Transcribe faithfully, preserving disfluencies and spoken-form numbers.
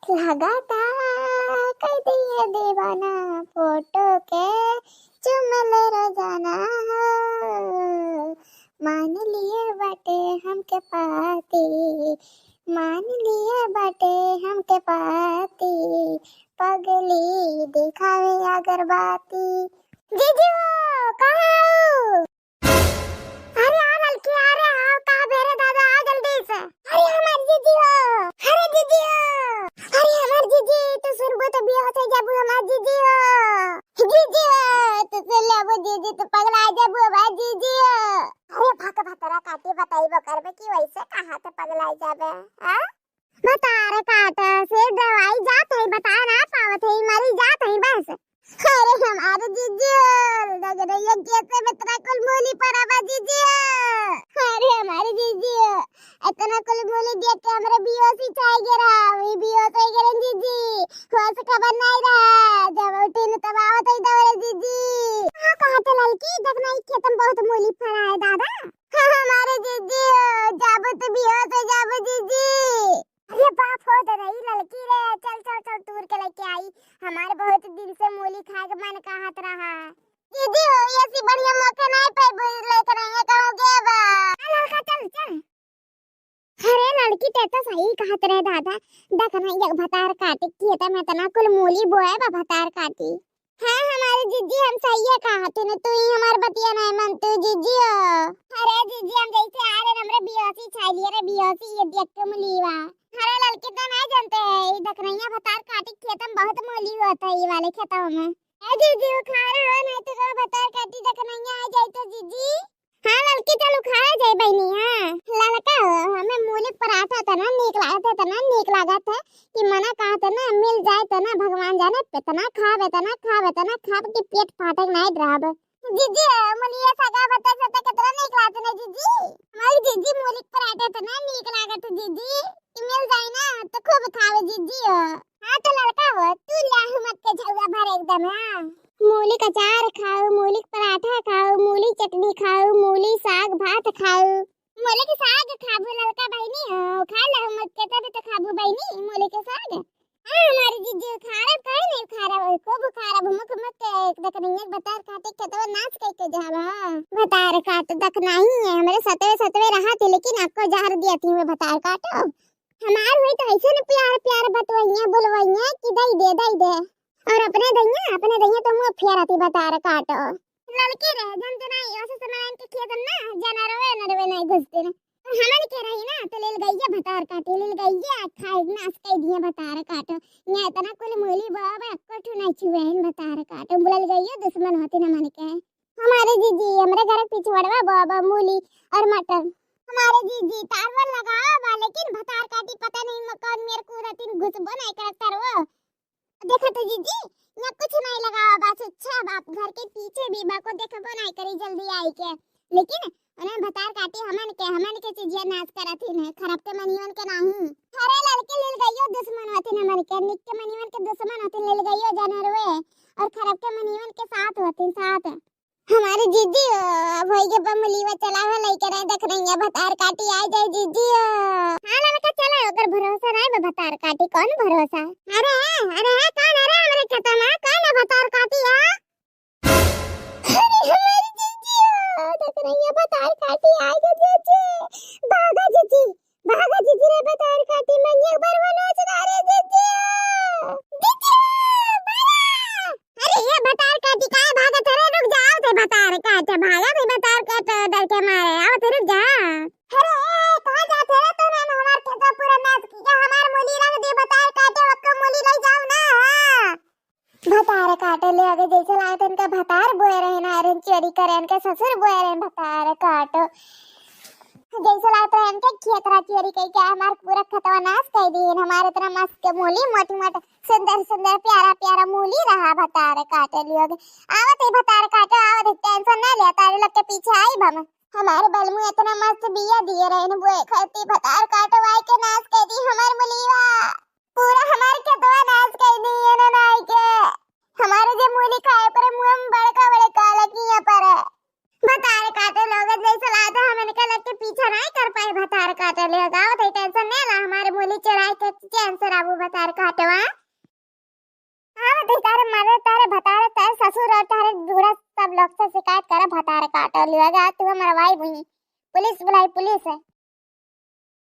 लगाता कर दिए दीवाना, फोटो के चुमले रोजाना हो। मान लिए बाटे हमके पाती, मान लिए बाटे हमके पाती, पगली दिखावे अगरबत्ती। जीजी हो, कहाँ हो? अरे आ ललकी, अरे आओ, का भेरे दादा, आ जल्दी से। अरे हमार जीजी हो, अरे जीजी हो, अरे हमार जीजी, तू सुनबो तो बेहोश हो जाबू हमार जीजी हो। जीजी हो, तू सुन लेबू जीजी, तू पगला जाबू हमार जीजी हो। अरे भक भतरा काटी, बताई बकर में कि वैसे कहाँ से पगला जाबे, हाँ? भतार काट से दवाई जात है, बता ना पावत है, मरी जात है बस। अरे हमारे जीजी, लग रही है खेते में इतना कुल मूली पड़ा बा जीजी। अरे हमारे जीजी, इतना कुल मूली देख के हमरे बेहोशी छाई गे रहा, वही बेहोश हो गए जीजी। होश खबर नहीं रहा, जब उठिन तब आवत है दौड़े जीजी। हाँ, कहा तो ललकी, देखना ही खेत में बहुत मूली फरा है दादा। हाँ, हमारे जीजी, जाबू तो बेहोश हो जाबू जीजी। अरे बाप हो, दरई ललकी रे, चल, चल, चल, तूर के लेके आई। हमारे बहुत दिन से मूली खाए के मन कहत रहा। दीदी हो, ये सी बढ़िया मौके नहीं पे लेकर आइए, कहाँ गए बा? आ ललका, चल, चल। अरे ललकी, ते तो सही कहत रहे दादा, देख ना, ये भतार काटी खेत में इतना कुल मूली बोए बा भतार काटी। हाँ, हमारे जीजी, हम सही है कहा तूने, तू ही हमारे बतिया नहीं मानते जीजी हो। अरे जीजी, हम जैसे आ रहे, हमरे बेहोशी छाई लिए रे, बेहोशी, ये देख के मूली बा। अरे ललकी, तो नहीं जानते हैं, ये दखनैया भतार काटी खेत में बहुत मूली होता है, ये वाले खेतों में। ए जीजी, उखाड़ हो, नहीं तो भतार काटी दखनैया आ जाए तो जीजी। हाँ ललकी, चल उखाड़ा जाए बहनी। हाँ ललका हो, हमें मूली पराठा इतना नीक लागत है, इतना नीक लागत है कि मना कहत है ना, मिल जाए तो ना, भगवान जाने इतना खाब, इतना खाब, इतना खाब कि पेट फाटे के नाई रहब। जीजी, मूलिया सगा भत्ता से तो कितना नीक लागत है जीजी। हमारी जीजी, मूली पराठा इतना नीक लागत है जीजी कि मिल जाए ना तो खूब खावे जीजी हो। हाँ तो ललका हो, तू लाहू मत के झउआ भर एकदम, हाँ। मूली का अचार खाओ, मूली का पराठा खाओ, मूली चटनी खाओ, मूली साग भात खाओ। मूली के साग खाबू ललका बहिनी हो, खा लाहू मत के तभी तो खाबू बहिनी मूली के साग। हाँ, हमारी जीजी उखाड़ब, काहे नहीं उखाड़ब, खूब उखाड़ब, मुख मुख के एक दखनैया भतार काटी खेतवा नाश कई के जाबा। भतार काट दखनैया है, हमरे सतवे सतवे रहा थे, लेकिन आपको जहर दिया थी मैं भतार काटो। हमार हुई तो ऐसे न प्यार प्यार बतवैया बोलवैया कि दई दे, दई दे। और अपने दैया, अपने दैया तो मुँह फेरती भतार काटो। ललकी रहे, जन तो नहीं, ऐसे समय इनके खेत में ना जानवरवे नरवे नहीं घुसते ना। और हमन के रही ना, तो लेल गइया भतार काटी, लेल गइया खाए नाश कई दिए भतार काटो। यहाँ इतना कुल मूली बाबा, कोठू नहीं छुए हैं भतार काटो। बोलल गइया दुश्मन होती ना मन के। हमारे जीजी, हमरे घर के पिछुआड़वा बाबा मूली और मटर। हमारे जीजी तारवन लगावा बा, लेकिन भतार काटी पता नहीं म-, कौन मेर कूदतिन घुसबो नहीं करत तारवो। देखा तो जीजी, यहाँ कुछ नहीं लगावा बा, अच्छा बाप घर के पीछे भी बा को देखबो नहीं करी जल्दी आई के। लेकिन उन्हें भतार काटी हमन के, हमन के चीजिया नाश करत ही नहीं, खराब के मनियन के नहीं। अरे ललके लेल गइयो दुश्मन होती हमन के, निक के मनियन के दुश्मन होती लेल गइयो जानवरवे, और खराब के मनियन के साथ होती साथ। हमारे जीजी हो, अब होई के बमलीवा चलावे लइके रहे, देख रही है भतार काटी आ जाए जीजी हो। हाँ ललका चला, ओकर भरोसा नहीं बा भतार काटी, कौन भरोसा? अरे है, अरे है, कौन है रे हमरे खेता में? कौन है भतार काटी है? अरे हमारी जीजी हो, देख रही है भतार काटी आ गए जीजी। भागा जीजी, भागा जीजी रे, भतार काटी मंगे बरवा नाच रहा रे जीजी। जीजी, बड़ा। अरे ये भतार काटी काहे भागत है रे? रुक जा, आवत है भतार काट, भागा थे भतार काट, डर के मारे, आवत है, रुक जा। अरे ए, कहाँ जात है रे? तूने हमार खेतवा पूरा नाश किया, हमार मूली रंग दी भतार काटे, वक्को मूली ले जाओ ना। हाँ। भतार काटे ले आगे जैसे लागत इनका भतार बोए रहे ना, अरे चोरी करे इनके ससुर बोए रहे भतार काटो। जैसे लागत रहे इनके खेत रा चोरी कई के हमार पूरा खेतवा नाश कर दी, हमारे इतना मस्त के मूली मोटी मोटी सुंदर सुंदर प्यारा प्यारा मूली रहा भतार काटे ले आगे। आवत है भतार काटो, आवत है, tension ना लिया, तारे लोग के पीछे आई हम। हमारे बलमू इतना मस्त बिया दिए रहे न बोए खाती, भतार काटो आई के नाश कर दी हमार मूलीवा। पूरा हमार खेतवा नाश कर दी इन्होंने आई के। हमारे जे मूली खाए पर मुंह में बड़का बड़े काला किया पर। भतार काटे लोग जैसे लाते हम इनके लग के पीछा नहीं कर पाए। भतार काटे ले गावत है tension नहीं ला, हमारे मूली चुराए के चैन से रहबू भतार काटे। ससुर और तारे बूढ़ा सब लोग से शिकायत करब, भतार काटो लिया गा, तू मरवाई बुही। पुलिस बुलाई, पुलिस है।